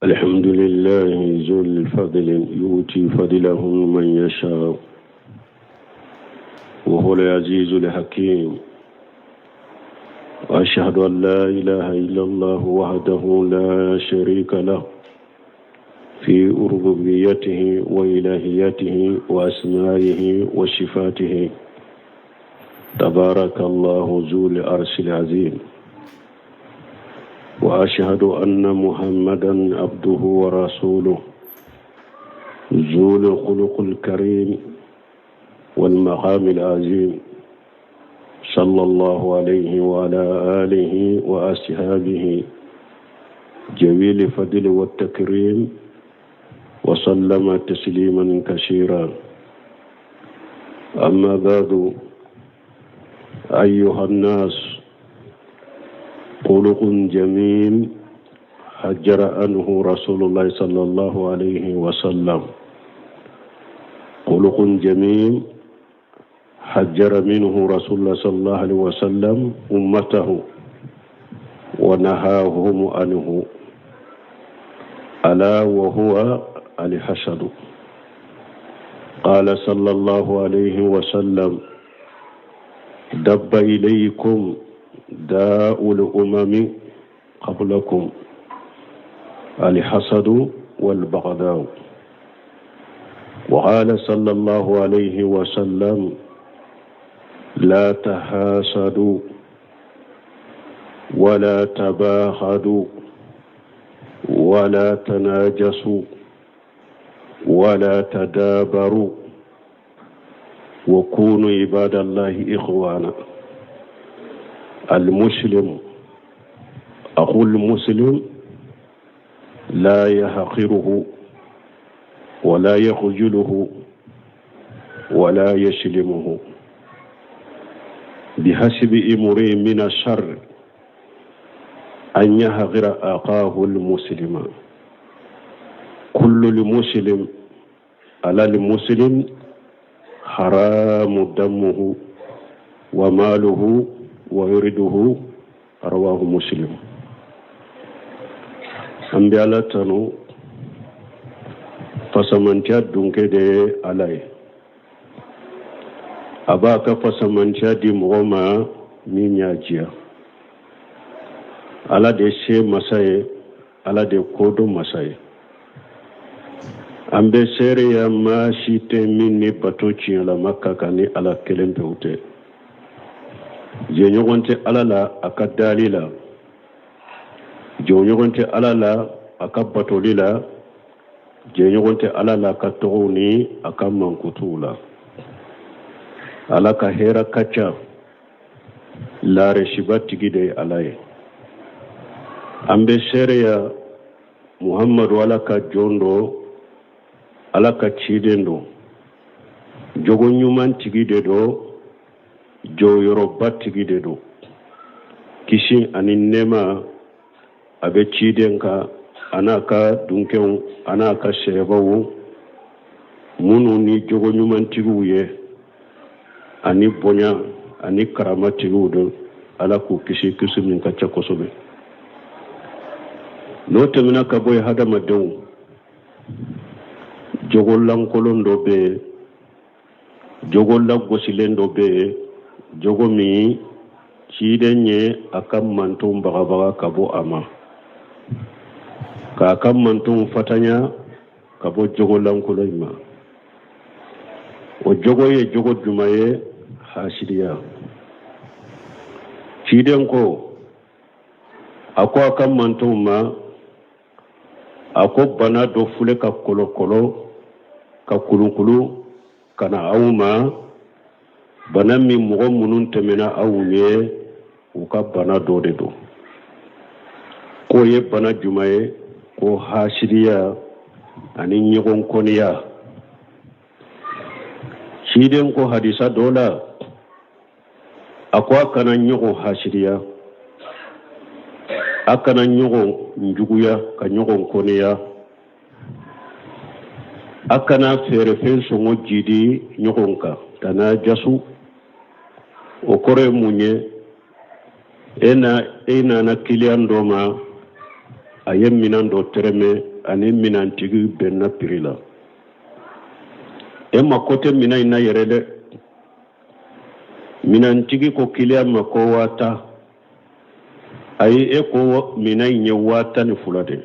الحمد لله ذو الفضل يؤتي فضله من يشاء وهو العزيز الحكيم وأشهد أن لا إله إلا الله وحده لا شريك له في ربوبيته وإلهيته وأسمائه وصفاته تبارك الله ذو العرش العظيم وأشهد أن محمدا عبده ورسوله ذو الخلق الكريم والمقام العظيم صلى الله عليه وعلى آله وأصحابه جميل الفضل والتكريم وسلم تسليما كثيرا أما بعد أيها الناس خلق جميل هجر عنه رسول الله صلى الله عليه وسلم خلق جميل حجر منه رسول الله صلى الله عليه وسلم أمته ونهاهم عنه ألا وهو الحسد قال صلى الله عليه وسلم دب إليكم داء الأمم قبلكم الحسد والبغضاء وقال صلى الله عليه وسلم لا تحاسدوا ولا تباغضوا ولا تناجسوا ولا تدابروا وكونوا عباد الله إخوانا المسلم أخو المسلم لا يحقره ولا يخجله ولا يسلمه بحسب امرئ من الشر أن يحقر أخاه المسلم كل المسلم على المسلم حرام دمه وماله ويرده رواه مسلم an bɛ ala tanu fasamantiya dunkɛ de ye ala ye a b'a ka fasamantiya di mɔgɔ ma min y'a diya ala de se masa ye ala de kodɔn masa ye an bɛ seereya maa si tɛ min ni bato tiɲɛlama ka kan ni ala kelen pewu tɛ jɛɲɔgɔn tɛ ala la a ka dali la jɛɲɔgɔn tɛ ala la a ka batoli la jɛɲɔgɔn tɛ ala la a ka tɔgɔw ni a ka mankutuw la ala ka hɛrɛ ka ca laaresiba tigi de ye ala ye an bɛ seereya muhammadu ala ka jɔn don ala ka ciden don jogo ɲuman tigi de don jɔyɔrɔba tigi de don kisi ani nɛɛma a bɛ ciden kan a n'a ka dunkɛw a n'a ka sɛhɛbaw minnu ni jogo ɲumantigiw ye ani bonya ani karamatigiw don ala k'u kisi kisi min ka ca kosɛbɛ n'o tɛmɛna ka bɔ yen hadamadenw jogo lankolon dɔ bɛ yen jogo lagosilen dɔ bɛ yen jogo min ciden ye a ka mantonw bagabaga ka bɔ a ma k'a ka mantonw fatanya ka bɔ jogo lankolon in ma o jogo ye jogo jumɛn ye hasidiya ciden ko a ko a ka mantonw ma a ko bana dɔ filɛ ka kɔlɔkɔlɔ ka kulukulu ka na aw ma bana min mɔgɔ minnu tɛmɛna aw ɲɛ u ka bana dɔ de don k'o ye bana jumɛn ye ko hasidiya ani ɲɔgɔn kɔniya ciden ko hadisa dɔ la a ko a kana ɲɔgɔn hasidiya a kana ɲɔgɔn juguya ka ɲɔgɔn kɔniya a kana feerefɛn sɔngɔ jidi ɲɔgɔn kan tanajasu o kɔrɔ ye mun ye e na e nana kiliyan dɔ ma a ye minɛn dɔ tɛrɛmɛ ani minɛntigi bɛnna piri la e mako tɛ minɛn in na yɛrɛ dɛ minɛntigi ko kiliyan ma ko 10,000 ayi e ko minɛn in ye 12,000 de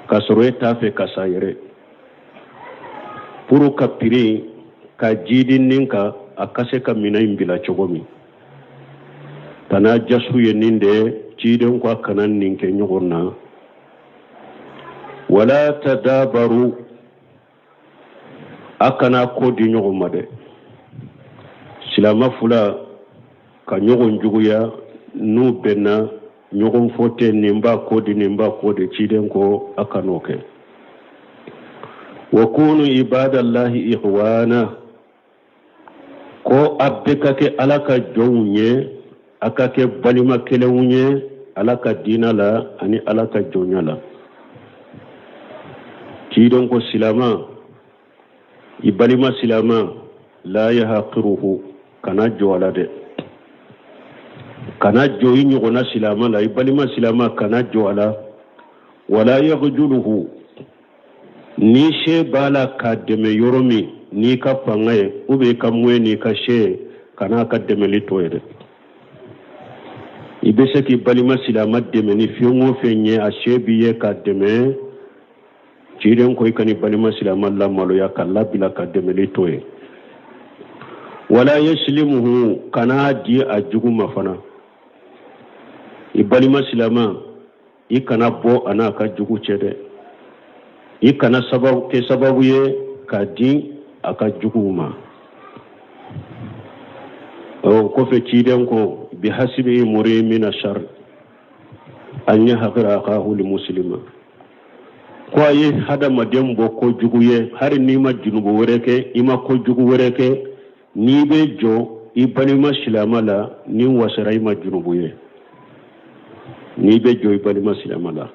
k'a sɔrɔ e t'a fɛ k'a san yɛrɛ pour ka piri ka jiidi nin kan a ka se ka minɛn in bila cogo min tanajasu ye nin de ciden ko a kana nin kɛ ɲɔgɔn na wala tadabaru a kana ko di ɲɔgɔn ma dɛ silama fila ka ɲɔgɔn juguya n'u bɛnna ɲɔgɔn fɔ tɛ nin b'a ko di nin b'a ko di ciden ko a kan'o kɛ wa kunu ibadallahi ikhwana ko a bɛɛ ka kɛ ala ka jɔnw ye a ka kɛ balima kelenw ye ala ka diina la ani ala ka jɔnya la ciden ko silama i balima silama la yahqiruhu kana jɔ a la dɛ kana jɔ i ɲɔgɔnna silama la i balima silama kana jɔ a la wala yakhzuluhu ni se b'a la k'a dɛmɛ yɔrɔ min n'i ka fanga ye ou bien i ka moyen n'i ka se ye kana ka dɛmɛli to ye dɛ i bɛ se k'i balima silama dɛmɛ ni fɛn o fɛn ye a se b'i ye k'a dɛmɛ ciden ko i kan'i balima silama lamaloya k'a labila ka dɛmɛli to ye wala yaslimuhu kana di a jugu ma fana i balima silama i kana bɔ a n'a ka jugu cɛ dɛ i kana sababu kɛ sababu ye k'a di a ka juguw ma o kɔfɛ ciden ko bihasibi imuri mina shar an yahqira akahu muslima ko a ye hadamaden bɔ ko jugu ye hari n'i ma junubu wɛrɛ kɛ i ma ko jugu wɛrɛ kɛ n'i bɛ jɔ i balima silama la nin wasara i ma junubu ye n'i bɛ jɔ i balima silama la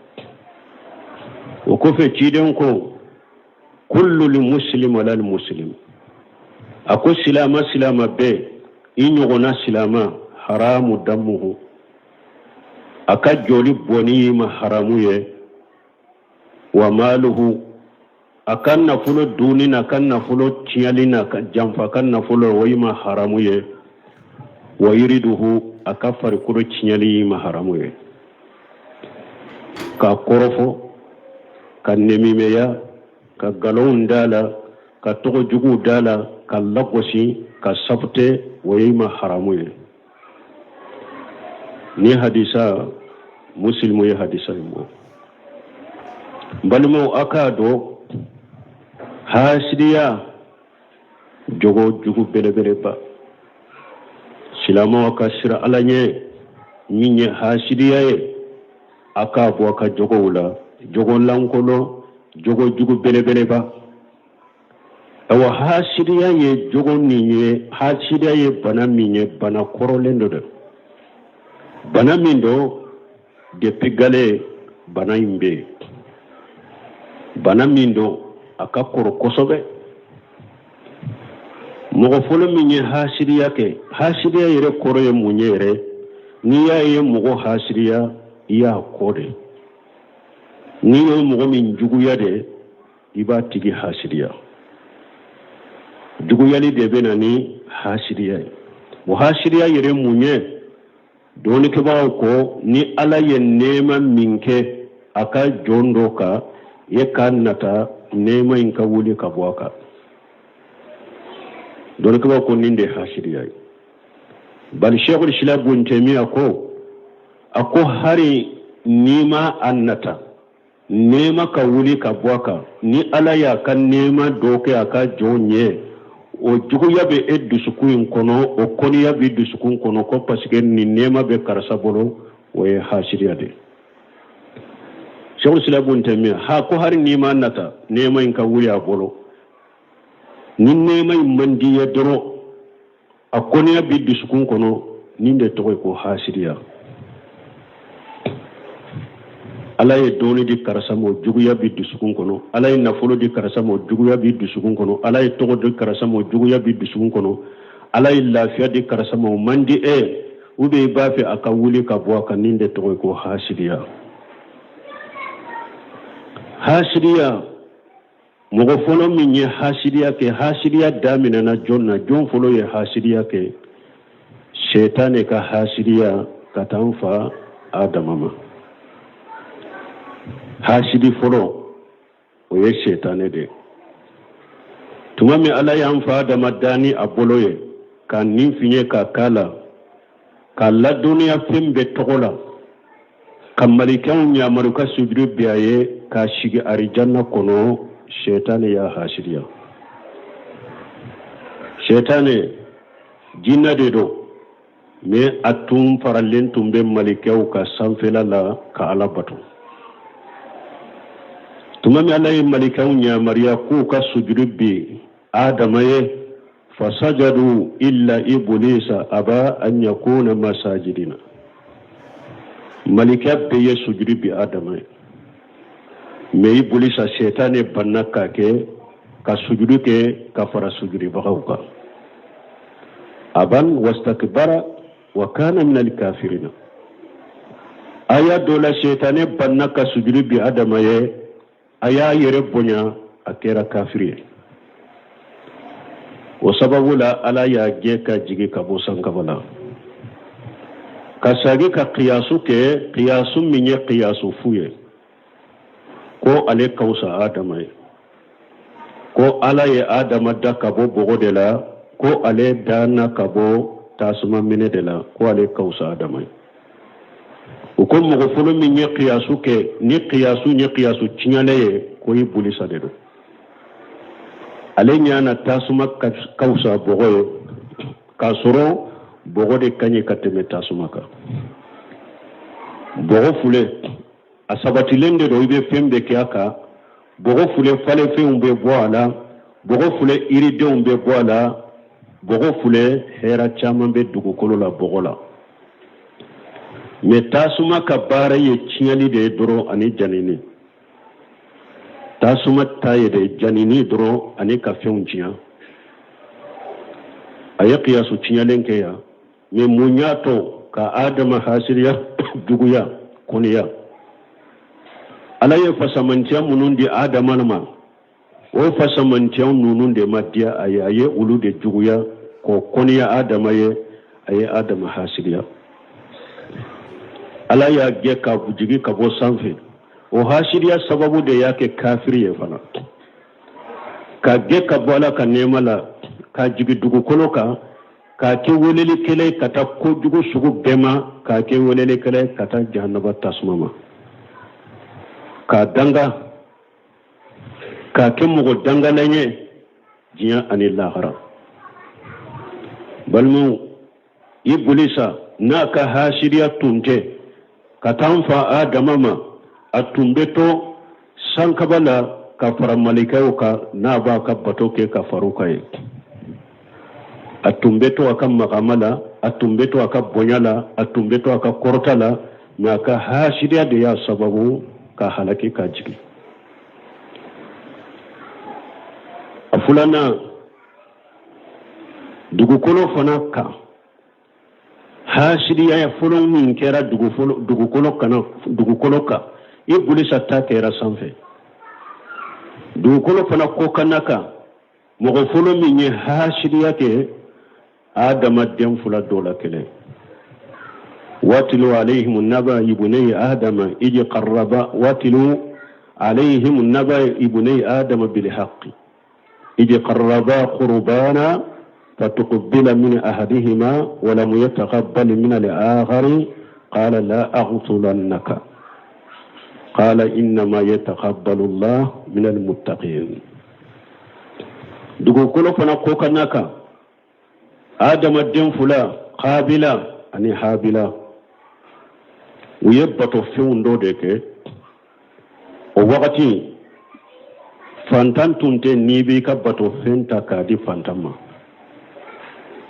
o kɔfɛ ciden ko kullu muslim ala muslim a ko silama silama bɛɛ i ɲɔgɔnna silama haramu damuhu a ka joli bɔnni y'i ma haramu ye wa maluhu a ka nafolo dunni n'a ka nafolo tiɲɛli n'a ka janfa ka nafolo o y'i ma haramu ye wa iriduhu a ka farikolo tiɲɛli y'i ma haramu ye k'a kɔrɔfɔ ka nɛmimɛya ka nkalonw d'a la ka tɔgɔ juguw d'a la ka lagosi ka sabute o y'i ma haramu ye ni hadisa musilimu ye hadisa in bɔ n balimaw a k'a dɔn hasidiya jogo jugu belebeleba silamaw ka siran ala ɲɛ min ye hasidiya ye a k'a bɔ a ka jogow la jogo lankolon jogo jugu belebeleba awa hasidiya ye jogo min ye hasidiya ye bana min ye bana kɔrɔlen dɔ dɛ bana min don depuis gale bana in bɛ yen bana min don a ka kɔrɔ kosɛbɛ mɔgɔ fɔlɔ min ye hasidiya kɛ hasidiya yɛrɛ kɔrɔ ye mun ye yɛrɛ n'i y'a ye mɔgɔ hasidiya i y'a kɔ de n'i ye mɔgɔ min juguya de i b'a tigi hasidiya juguyali de bɛ na ni hasidiya ye o hasidiya yɛrɛ mun ye dɔnnikɛbagaw ko ni ala ye nɛɛma min kɛ a ka jɔn dɔ kan e k'a nata nɛɛma in ka wuli ka bɔ a kan dɔnnikɛbagaw ko nin de ye hasidiya ye bali sheikhul islam bun taymiya ko a ko hari n'i ma a nata nɛɛma ka wuli ka bɔ a kan ni ala y'a ka nɛɛma dɔ kɛ a ka jɔn ye o juguya bɛ e dusukun in kɔnɔ o kɔniya bɛ dusukun kɔnɔ ko paseke nin nɛɛma bɛ karisa bolo o ye hasidiya de ye sheikhul islam bun taymiya ha ko hari n'i ma nata nɛɛma in ka wuli a bolo ni nɛɛma in man d'i ye dɔrɔn a kɔniya b'i dusukun kɔnɔ nin de tɔgɔ ye ko hasidiya ala ye dɔnni di karisa ma o juguya b'i dusukun kɔnɔ ala ye nafolo di karisa ma o juguya b'i dusukun kɔnɔ ala ye tɔgɔ di karisa ma o juguya b'i dusukun kɔnɔ ala ye lafiya di karisa ma o man di e ou bien i b'a fɛ a ka wuli ka bɔ a kan nin de tɔgɔ ye ko hasidiya Hasidiya, mɔgɔ fɔlɔ min ye hasidiya kɛ, hasidiya daminɛna jɔn na? Jɔn fɔlɔ ye hasidiya kɛ? Sɛtanɛ ka hasidiya ka taa an fa Adama ma. Hasidi fɔlɔ, o ye sɛtanɛ de ye. Tuma min Ala y'an fa Adama da ni a bolo ye, ka nin fiɲɛ ka k'a la, k'a ladɔnniya fɛn bɛɛ tɔgɔ la, ka malikɛw yamaru ka sujuru bin a ye, k'a sigi arijanna kɔnɔ, sɛtanɛ y'a hasidiya. Sɛtanɛ jinɛ de don, mais a tun faralen tun bɛ malikɛw ka sanfɛla la ka Ala bato. Tuma min Ala ye malikɛw yamaruya k'u ka sujuru bin Adama ye, fasajadu illa ibulisa aba an yakuna ma sajidina. Malikɛ bɛɛ ye sujuru bin Adama ye, mais ibulisa sɛtanɛ banna k'a kɛ ka sujuru kɛ ka fara sujuribagaw kan. Aban wastakbara wa kana min alkafirina. Aya dɔ la, sɛtanɛ banna ka sujuru bin Adama ye, a y'a yɛrɛ bonya, a kɛra kafiri ye. O sababu la, Ala y'a gɛn ka jigin ka bɔ sankaba la, ka sagi ka kiyasu kɛ, kiyasu min ye kiyasu fu ye, ko ale ka fisa Adama ye, ko Ala ye Adama da ka bɔ bɔgɔ de la, ko ale danna ka bɔ tasuma minɛ de la, ko ale ka fisa Adama ye. U ko mɔgɔ fɔlɔ min ye kiyasu kɛ ni kiyasu ye kiyasu tiɲɛlen ye, ko ibulisa de don. Ale ɲa na tasuma ka fisa bɔgɔ ye, k'a sɔrɔ bɔgɔ de ka ɲi ka tɛmɛ tasuma kan. Bɔgɔ filɛ, a sabatilen de don, i bɛ fɛn bɛɛ kɛ a kan. Bɔgɔ filɛ, falenfɛnw bɛ bɔ a la. Bɔgɔ filɛ, yiridenw bɛ bɔ a la. Bɔgɔ filɛ, hɛrɛ caman bɛ dugukolo la bɔgɔ la. Mais tasuma ka baara ye tiɲɛli de ye dɔrɔn ani janini. Tasuma ta ye de janini dɔrɔn ani ka fɛnw tiɲɛ. A ye kiyasu tiɲɛlen kɛ yan. Mais mun y'a to ka Adama hasiriya, juguya, kɔniya? Ala ye fasamantiya minnu di Adama ma, o fasamantiya ninnu de ma diya a ye. A ye olu de juguya k'o kɔniya Adama ye. A ye Adama hasiriya, Ala y'a gɛn ka jigi ka bɔ sanfɛ. O hasiriya sababu de y'a kɛ kafiri ye fana, ka gɛn ka bɔ Ala ka nɛɛma la, ka jigin dugukolo kan, k'a kɛ welelikɛla ye ka taa kojugu sugu bɛɛ ma, k'a kɛ welelikɛla ye ka taa jahanaba tasuma ma, k'a danga, k'a kɛ mɔgɔ dangalen ye diɲɛ ani lahara. Balimaw, Ibulisa n'a ka hasiriya tun tɛ ka taa an fa Adama ma, a tun bɛ to sankaba la ka fara malikɛw kan, n'a b'a ka bato kɛ ka far'u kan ye. A tun bɛ to a ka magama la, a tun bɛ to a ka bonya la, a tun bɛ to a ka kɔrɔta la. Mais a ka hasiriya de y'a sababu ka halaki ka jigin. A filanan, dugukolo fana kan, hasiriya fɔlɔ min kɛra dugukolo kan, Ibulisa ta kɛra sanfɛ. Dugukolo fana kɔkanna kan, mɔgɔ fɔlɔ min ye hasiriya kɛ, Adama den fila dɔ la kelen. Watilu alayhim naba ibnay Adama iji qarraba, watilu alayhim naba ibnay Adama bil haqqi iji qarraba qurbana fatuqbila min ahadihima wa lam yataqabbal min al-akhari qala la aqtulannaka qala innama yataqabbalu Allah min al-muttaqin. Dugukolo fana kɔkanna kan, Adama den fila, Kabila ani Habila, u ye batofɛnw dɔ de kɛ. O wagati fantan tun tɛ n'i b'i ka batofɛn ta k'a di fantan ma.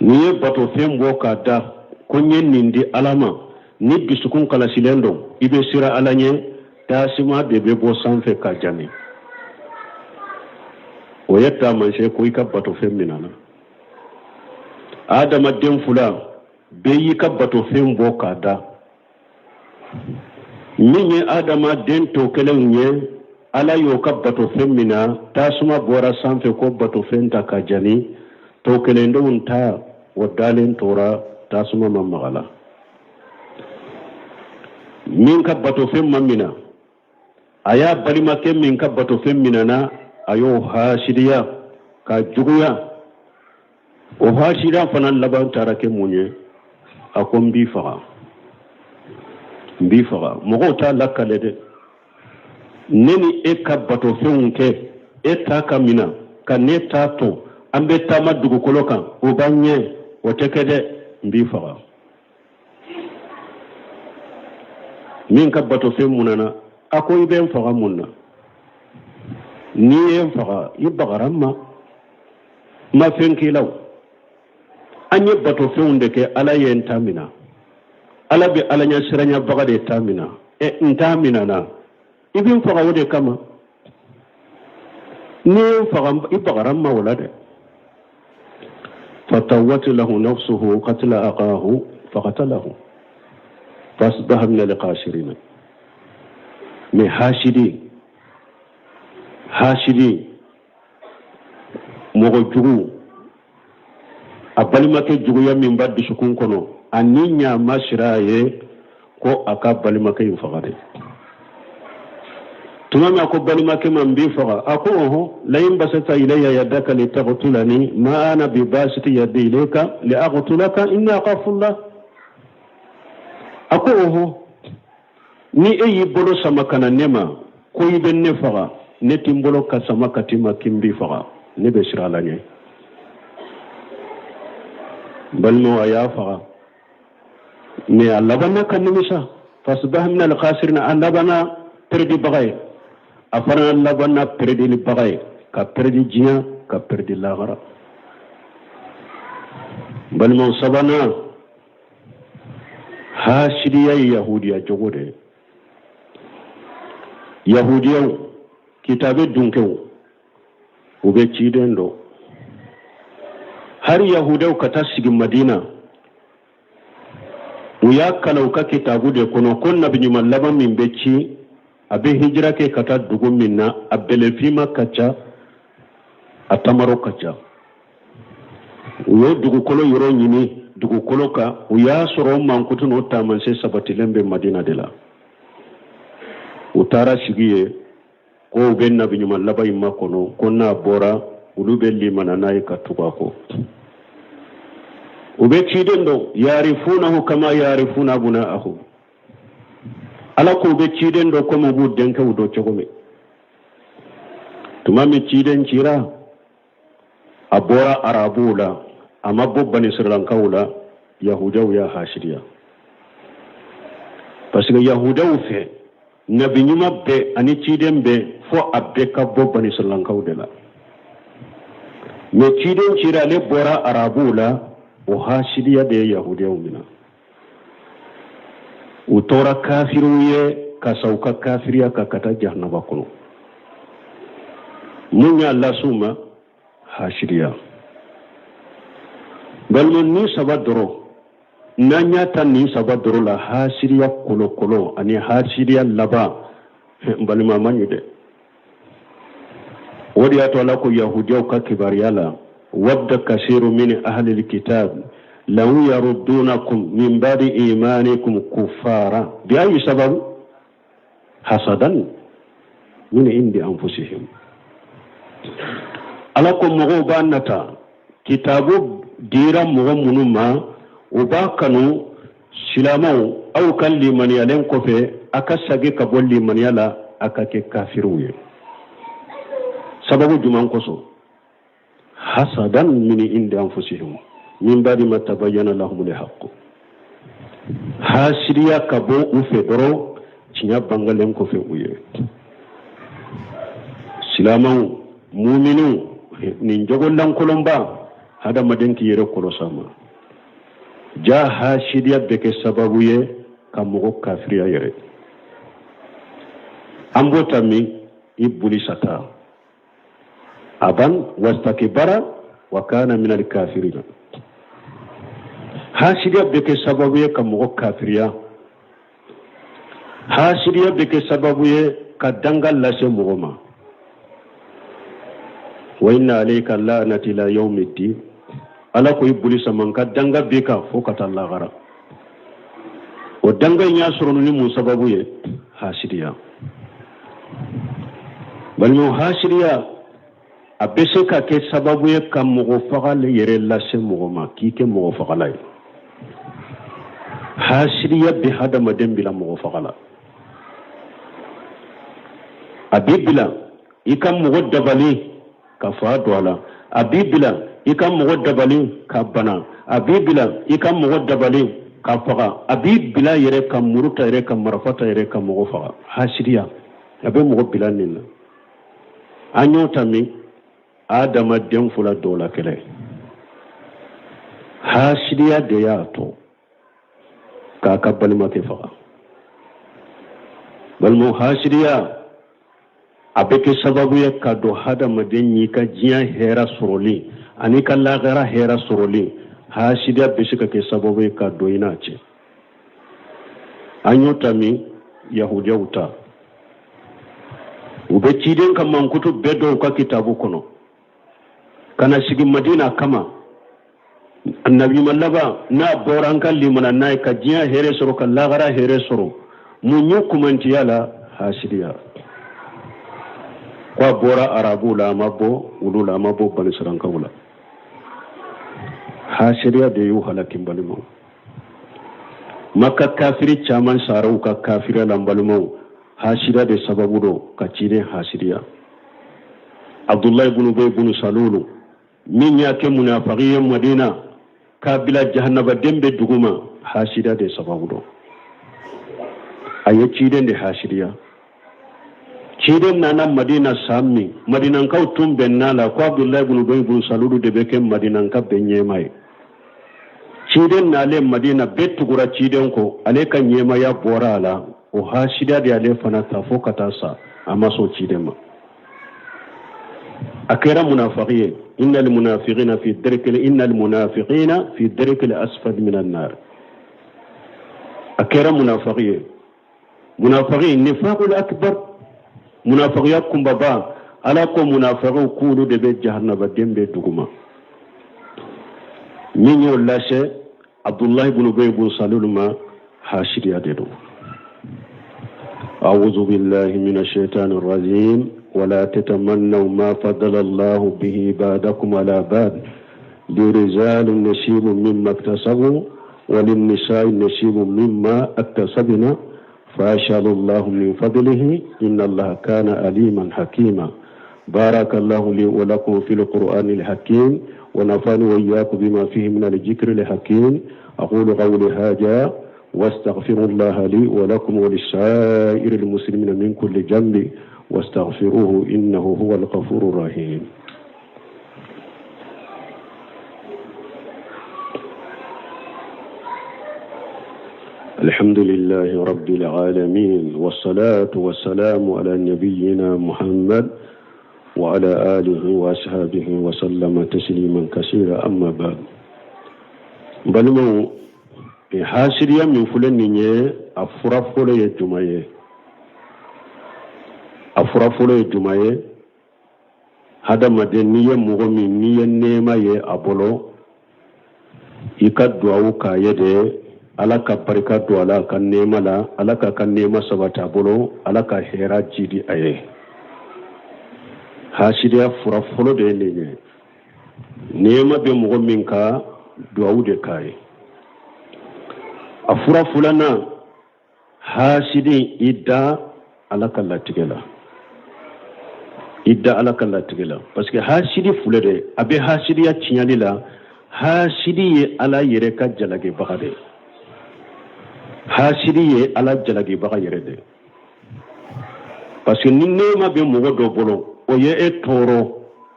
N'i ye batofɛn bɔ k'a da ko n ye nin di Ala ma, ni dusukun kalasilen don, i bɛ siran Ala ɲɛ, tasuma de bɛ bɔ sanfɛ ka jani. O ye taamasiyɛn ko i ka batofɛn minɛna. Adama den fila bɛɛ y'i ka batofɛn bɔ k'a da. Min ye Adama den tɔ kelenw ye. Ala y'o ka batofɛn mina, tasuma bɔra sanfɛ k'o batofɛn ta ka jani. Tɔ kelendenw ta, o dalen tora, tasuma ma maga la. Min ka batofɛn ma mina, a y'a balimakɛ min ka batofɛn minana, a y'o hasidiya ka juguya. O hasidiya fana laban taara kɛ mun ye? A ko n b'i faga, n b'i faga. Mɔgɔw t'a lakale dɛ. Ne ni e ka batofɛnw kɛ, e ta ka mina ka ne ta to, an bɛ taama dugukolo kan, o b'an ɲɛ. O tɛ kɛ dɛ, n b'i faga. Min ka batofɛn munana, a ko i bɛ n faga mun na? N'i ye n faga, i bagara n ma, n ma fɛn k'i la. O an ye batofɛnw de kɛ, Ala ye n ta mina. Ala bɛ Ala ɲɛsiranyabaga de ta mina. Ɛ, n ta minana, i bɛ n faga o de kama. N'i ye n faga, i bagara n ma o la dɛ. Fatawwat lahu nafsuhu qatla akahu faqatalahu fasbaha min alkhasirina. Mais hasidi, hasidi, mɔgɔ jugu, a balimakɛ juguya min b'a dusukun kɔnɔ, a ni ɲama sira a ye ko a ka balimakɛ in faga de. Tuma min a ko balimakɛ ma n b'i faga, a ko ɔhɔn, lain basata ilayya yadaka litaqtulani ma ana bi basiti yadi ilayka li aqtulaka inni akhafu. A ko ɔhɔn, ni e y'i bolo sama ka na ne ma ko i bɛ ne faga, ne tɛ n bolo ka sama ka t'i ma k'i n b'i faga, ne bɛ siran Ala ɲɛ. Balimaw, a y'a faga, mais a labanna ka nimisa. Fasbaha min alkhasirina, a labanna pɛrɛdibaga ye, a fana labanna pɛrɛdilibaga ye, ka pɛrɛdi diɲɛ, ka pɛrɛdi lahara. Balimaw, sabanan, hasidiya ye yahudiya jogo de ye. Yahudiyaw, kitabe dunkew, u bɛ ciden dɔn. Hari yahudiyaw ka taa sigi Madina, u y'a kalan u ka kitabu de kɔnɔ ko nabi ɲuman laban min bɛ ci, a bɛ hijira kɛ ka taa dugu min na, a bɛlɛfinma ka ca, a tamaro ka ca. U ye dugukolo yɔrɔ ɲini dugukolo kan, u y'a sɔrɔ o mankutu n'o taamasiyɛn sabatilen bɛ Madina de la. U taara sigi yen ko u bɛ nabi ɲuman laban in makɔnɔ, ko n'a bɔra, olu bɛ limana n'a ye ka tugu a kɔ. U bɛ ciden dɔn, yarifunahu kama yarifuna abna'ahum. Ala ko u bɛ ciden dɔn komi u b'u denkɛw dɔn cogo min. Tuma min ciden cira, a bɔra arabuw la, a ma bɔ banisiralankaw la. Yahudiyaw y'a hasidiya, parce que yahudiyaw fɛ, nabi ɲuman bɛɛ ani ciden bɛɛ, fo a bɛɛ ka bɔ banisiralankaw de la. Mais ciden cira, ale bɔra arabuw la. O hasidiya de ye yahudiyaw minɛ. U tora kafiriw ye ka sa u ka kafiriya kan ka taa jahanaba kɔnɔ. Mun y'a las'u ma? Hasidiya. Balima, nin saba dɔrɔn, n'an y'a ta nin saba dɔrɔn la, hasidiya kolokolo ani hasidiya laban, n balima, man ɲi dɛ. O de y'a to Ala ko yahudiyaw ka kibaruya la: wadda kasiru min ahlil kitab law yaruddunakum min ba'di imanikum kuffara bi ayi sababu hasadan min indi anfusihim. Ala ko mɔgɔw b'a nata, kitabu dira mɔgɔ minnu ma, u b'a kanu silamɛw aw ka limaniyalen kɔfɛ, a ka sagi ka bɔ limaniya la, a ka kɛ kafiriw ye. Sababu jumɛn kosɔn? Hasadan min indi anfusihim min ba'di ma tabayyana lahumul haqq. Hasidiya ka bɔ u fɛ dɔrɔn, tiɲɛ bangalen kɔfɛ u ye. Silamɛw, muminiw, nin jogo lankolonba, hadamaden k'i yɛrɛ kɔlɔsi a ma. Ja hasidiya bɛ kɛ sababu ye ka mɔgɔ kafiriya yɛrɛ. An b'o ta min? I boli sata aban wastakibara wa kana min alkafirina. Hasidiya bɛ kɛ sababu ye ka mɔgɔ kafiriya. Hasidiya bɛ kɛ sababu ye ka danga lase mɔgɔ ma. Wa inna alayka la'nati ila yawmiddin, Ala ko Ibulisa ma n ka danga b'i kan fo ka taa lagara. O danga in y'a sɔrɔ ni mun sababu ye? Hasidiya. Balimaw, hasidiya a bɛ se ka kɛ sababu ye ka mɔgɔ faga yɛrɛ lase mɔgɔ ma, k'i kɛ mɔgɔ fagala ye. Hasidiya bɛ hadamaden bila mɔgɔ faga la, a b'i bila i ka mɔgɔ dabali ka fa don a la, a b'i bila i ka mɔgɔ dabali ka bana, a b'i bila i ka mɔgɔ dabali ka faga, a b'i bila yɛrɛ ka muru ta yɛrɛ, ka marifa ta yɛrɛ, ka mɔgɔ faga. Hasidiya a bɛ mɔgɔ bila nin na. An y'o ta min Adama den fila dɔ la kɛlɛ, hasidiya de y'a to k'a ka balimakɛ faga. Balimaw, hasidiya a bɛ kɛ sababu ye ka don hadamaden y'i ka diɲɛ hɛrɛ sɔrɔli ani ka lahara hɛrɛ sɔrɔli. Hasidiya bɛ se ka kɛ sababu ye ka don i n'a cɛ. An y'o ta min Yahudiyaw ta, u bɛ ciden ka mankutu bɛɛ dɔn u ka kitabu kɔnɔ, ka na sigi Madina kama. Nabiɲuman laban n'a bɔra, an ka limana n'a ye ka diɲɛ hɛrɛ sɔrɔ, ka lahara hɛrɛ sɔrɔ. Mun y'u kumantiya la? Hasidiya. Ko a bɔra arabuw la, a ma bɔ olu la, a ma bɔ banisirankaw la. Hasidiya de y'u halaki. N balimaw, Maka kafiri caman sara u ka kafiriya la. N balimaw, hasidiya de sababu don ka ciden hasidiya. Abdulayi bunu Ubay bunu Salulu min y'a kɛ munafaki ye Madina k'a bila jahanabaden bɛ duguma, hasidiya de sababu don. A ye ciden de hasidiya. Ciden nana Madina san min, Madinankaw tun bɛnna la ko Abdulayi bunu Ubay bunu Salulu de bɛ kɛ Madinanka bɛɛ ɲɛmaa ye. Ciden nalen Madina, bɛɛ tugura ciden kɔ, ale ka ɲɛmaya bɔra a la. O hasidiya de ale fana ta fo ka taa sa, a ma sɔn ciden ma, a kɛra munafaki ye. Innal munafiqina fi darkil, innal munafiqina fi darkil asfali minan nar. A kɛra munafaki ye, munafaki nifaqul akbar, munafakiya kunbaba. Ala ko munafakiw k'olu de bɛ jahanabaden bɛ duguma. Min y'o lase Abdullahi ibn Ubay ibn Salul ma, hasidiya de don. أعوذ بالله من الشيطان الرجيم. ولا تتمنوا ما فضل الله به بعضكم على بعض، للرجال نصيب مما اكتسبوا وللنساء نصيب مما اكتسبن، فاسألوا الله من فضله، إن الله كان عليما حكيما. بارك الله لي ولكم في القرآن الحكيم، ونفعني وإياكم بما فيه من الذكر الحكيم. أقول قولي هذا واستغفر الله لي ولكم ولسائر المسلمين من كل ذنب، واستغفروه إنه هو الغفور الرحيم. الحمد لله رب العالمين، والصلاة والسلام على نبينا محمد وعلى آله وأصحابه وسلم تسليما كثيرا، أما بعد. Balimaw, hasiriya min filɛ nin ye, a fura fɔlɔ ye juma ye? A fura fɔlɔ ye juma ye? Hadamaden, n'i ye mɔgɔ min, n'i ye nɛɛma ye a bolo, i ka duwawu k'a ye de, Ala ka barika don a la, a ka nɛɛma la, Ala k'a ka nɛɛma sabati a bolo, Ala ka hɛra jidi a ye. Hasidiya fura fɔlɔ de ye nin ye. Nɛɛma bɛ mɔgɔ min kan, duwawu de k'a ye. A fura filanan, hasidi, i da Ala ka latigɛ la, i da Ala ka latigɛ la, parce que hasidi filɛ dɛ, a bɛ hasidiya tiɲɛli la. Hasidi ye Ala yɛrɛ ka jalakibaga de, hasidi ye Ala jalakibaga yɛrɛ de, parce que ni nɛɛma bɛ mɔgɔ dɔ bolo, o ye e tɔɔrɔ,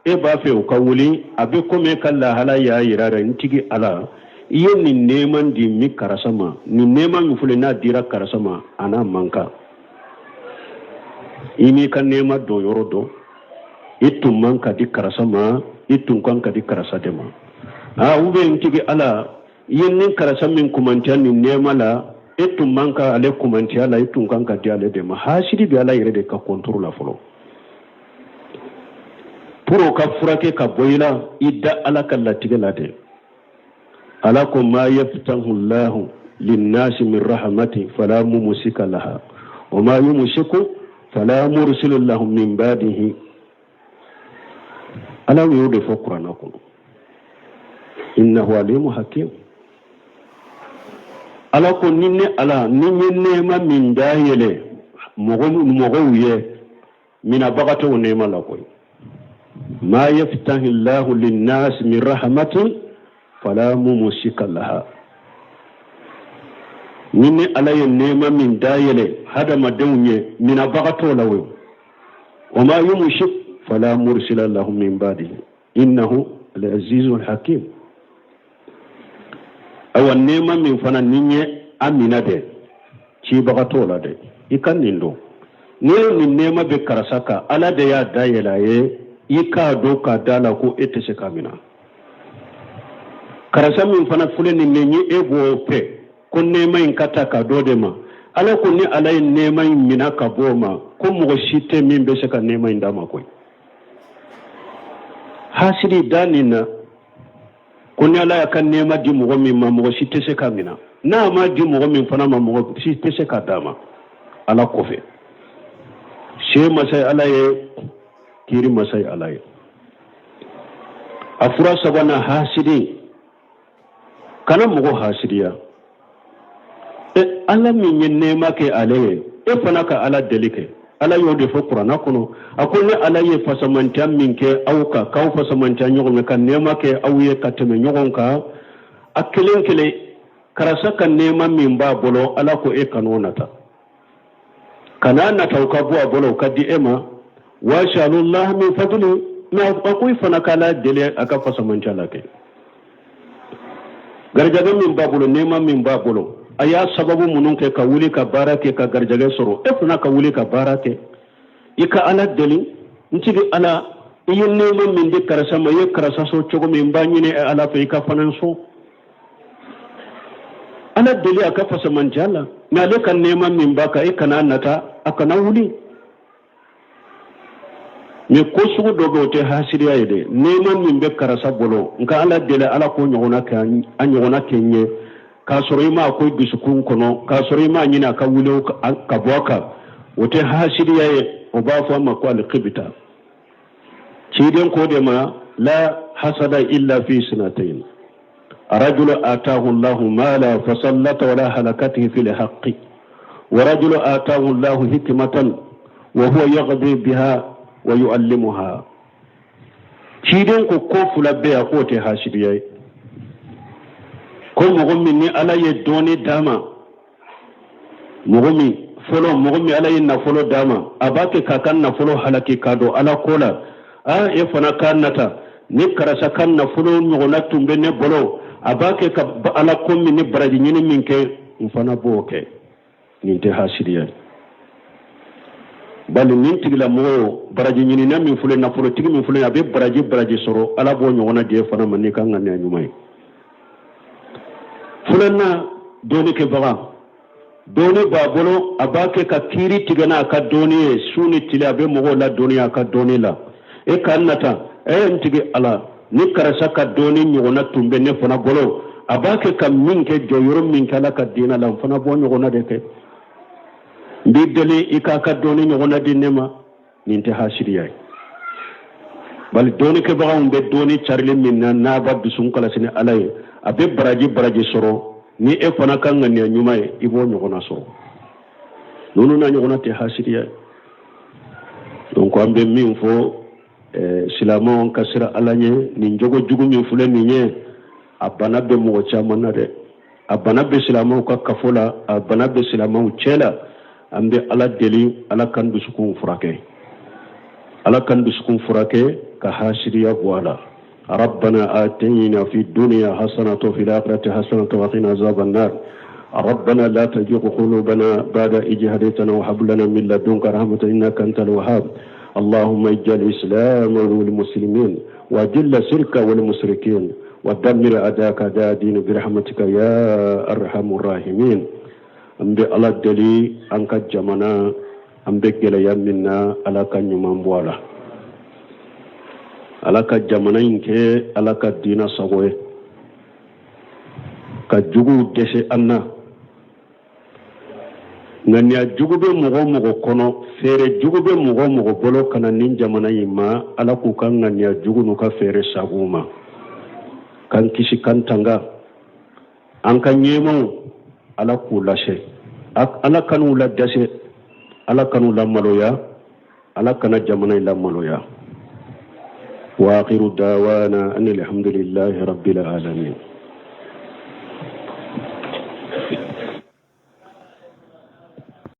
e b'a fɛ o ka wuli, a bɛ komi e ka lahala y'a yira dɛ, n tigi Ala, i ye nin nɛɛma di min karisa ma, nin nɛɛma min filɛ, n'a dira karisa ma, a n'a man kan. I m'i ka nɛɛma don yɔrɔ dɔn, i tun man ka di karisa ma, i tun kan ka di karisa de ma. Aa, ou bien n tigi Ala, i ye nin karisa min kumantiya nin nɛɛma la. E tun man ka ale kumantiya la, i tun kan ka di ale de ma. Hasidi bɛ ala yɛrɛ de ka kɔntoro la fɔlɔ. Pour o ka furakɛ ka bɔ i la, i da ala ka latigɛ la dɛ. Ala ko ma yaftahu llahu linnasi min rahmati fala mumusika laha wa ma yumsiku fala mursilu lahu min badihi. Ala y'o de fɔ kuranna kɔnɔ. Innahu alimu hakim. Ala ko ni ne ala ni n ye nɛɛma min dayɛlɛ mɔgɔw ye, minabaga t'o nɛɛma la koyi. Ma yaftahi llahu linnasi min rahmatin fala mumusika laha. Ni ne ala ye nɛɛma min dayɛlɛ hadamadenw ye, minabaga t'o la o. Wa ma yumusik fala mursila lahu min badihi innahu al-azizul hakim. Ayiwa, nɛɛma min fana ni n ye a mina dɛ, cibaga t'o la dɛ. I ka nin dɔn, n'i ye nin nɛɛma bɛ karisa kan, ala de y'a dayɛlɛ a ye. I k'a dɔn k'a da la ko e tɛ se k'a mina. Karisa min fana filɛ nin ye, e b'o fɛ ko nɛɛma in ka ta ka d'o de ma. Ala ko ni ala ye nɛɛma in mina ka bɔ o ma, ko mɔgɔ si tɛ min bɛ se ka nɛɛma in d'a ma koyi. Hasidi da nin na ko ni ala y'a ka nɛɛma di mɔgɔ min ma, mɔgɔ si tɛ se k'a mina. N'a ma di mɔgɔ min fana ma, mɔgɔ si tɛ se k'a d'a ma ala kɔfɛ. Se masa ye ala ye, kiiri masa ye ala ye. A fura sabanan, hasidi, kana mɔgɔ hasidiya. E ala min ye nɛɛma kɛ ale ye, e fana ka ala deli kɛ. Ala y'o de fɔ kuranna kɔnɔ. A ko ne ala ye fasamantiya min kɛ aw kan, k'aw fasamantiya ɲɔgɔn kan, ka nɛɛma kɛ aw ye ka tɛmɛ ɲɔgɔn kan, a kelen kelen, karisa ka nɛɛma min b'a bolo, ala ko e kan'o nata, kana nata o ka bɔ a bolo, o ka di e ma. Wasalullah min fadli. Mais a ko i fana k'ala deli a ka fasamantiya la kɛ. Garijɛgɛ min b'a bolo, nɛɛma min b'a bolo, a y'a sababu minnu kɛ ka wuli ka baara kɛ ka garijɛgɛ sɔrɔ, e fana ka wuli ka baara kɛ. I ka ala deli, n tigi ala, i ye nɛɛma min di karisa ma, i ye karisa sɔn cogo min, n b'a ɲini ala fɛ i ka fana sɔn. Ala deli a ka fasamantiya la. Mais ale ka nɛɛma min b'a kan, e kana nata, a kana wuli. Mais ko sugu dɔ bɛ, o tɛ hasiriya ye dɛ. Nɛɛma min bɛ karisa bolo, nka ala deli ala k'o ɲɔgɔnna kɛ, a ɲɔgɔnna kɛ n ye, k'a sɔrɔ i m'a ko i dusukun kɔnɔ, k'a sɔrɔ i m'a ɲini a ka wuli ka bɔ a kan, o tɛ hasiriya ye. O b'a fɔ a ma ko alikibita. Ciden ko de ma la hasada illa fi sinatayn rajulu atahu llahu mala fasallata wala halakatihi fil haqqi wa rajulu atahu llahu hikmatan wa huwa yaqdi biha wa yuallimuha. Ciden ko ko fila bɛ yan k'o tɛ hasidiya ye. Ko mɔgɔ min ni ala ye dɔnni d'a ma, mɔgɔ min fɔlɔ, mɔgɔ min ala ye nafolo d'a ma, a b'a kɛ k'a ka nafolo halaki k'a don ala ko la. Aa, e fana k'a nata, ni karisa ka nafolo ɲɔgɔnna tun bɛ ne bolo, a b'a kɛ ka ala ko min ni baraji ɲini min kɛ, n fana b'o kɛ. Nin tɛ hasidiya ye. Bali nin tigilamɔgɔ baraji ɲinina min filɛ, nafolotigi min filɛ, a bɛ baraji baraji sɔrɔ, ala b'o ɲɔgɔnna di e fana ma n'i ka ŋaniya ɲuman ye. Filanan, dɔnnikɛbaga, dɔnni b'a bolo, a b'a kɛ ka kiiri tigɛ n'a ka dɔnni ye su ni tile, a bɛ mɔgɔw ladɔnniya a ka dɔnni la. E k'a nata, ɛ n tigi ala, ni karisa ka dɔnni ɲɔgɔnna tun bɛ ne fana bolo, a b'a kɛ ka min kɛ, jɔyɔrɔ min kɛ ala ka diinɛ la, n fana b'o ɲɔgɔnna de kɛ. N b'i deli i k'a ka dɔnni ɲɔgɔnna di ne ma. Nin tɛ hasiriya ye. Bali dɔnnikɛbagaw bɛ dɔnni carili min na, n'a b'a dusukun kalasi ni ala ye, a bɛ baraji baraji sɔrɔ. Ni e fana ka ŋaniya ɲuman ye, i b'o ɲɔgɔnna sɔrɔ. Ninnu n'a ɲɔgɔnna tɛ hasiriya ye. Donc an bɛ min fɔ, silamɛw ka siran ala ɲɛ. Nin jogo jugu min filɛ nin ye, a bana bɛ mɔgɔ caman na dɛ. A bana bɛ silamɛw ka kafo la, a bana bɛ silamɛw cɛ la. An bɛ ala deli, ala k'an dusukun furakɛ, ala k'an dusukun furakɛ ka hasiriya bɔ a la. ربنا آتنا في الدنيا حسنة وفي الآخرة حسنة وقنا عذاب النار. ربنا لا تزغ قلوبنا بعد إذ هديتنا وهب لنا من لدنك رحمة إنك أنت الوهاب. اللهم اجعل الإسلام والمسلمين وأذل الشرك والمشركين ودمر أعداءك أعداء الدين برحمتك يا أرحم الراحمين. An bɛ Ala deli an ka jamana an bɛ gɛlɛya min na Ala ka ɲuman bɔ a la. Ala ka jamana in kɛ Ala ka diina sago ye. Ka juguw dɛsɛ an na. Ŋaniya jugu bɛ mɔgɔ o mɔgɔ kɔnɔ, fɛɛrɛ jugu bɛ mɔgɔ o mɔgɔ bolo ka na nin jamana in ma, Ala k'u ka ŋaniya jugu n'u ka fɛɛrɛ sago u ma. K'an kisi k'an tanga. An ka ɲɛmaaw Ala k'u lase. Ala kan'u ladɛsɛ, Ala kan'u lamaloya, Ala kana jamana in lamaloya. Wa akhiru dawana anil hamdulillahi rabbil alamin.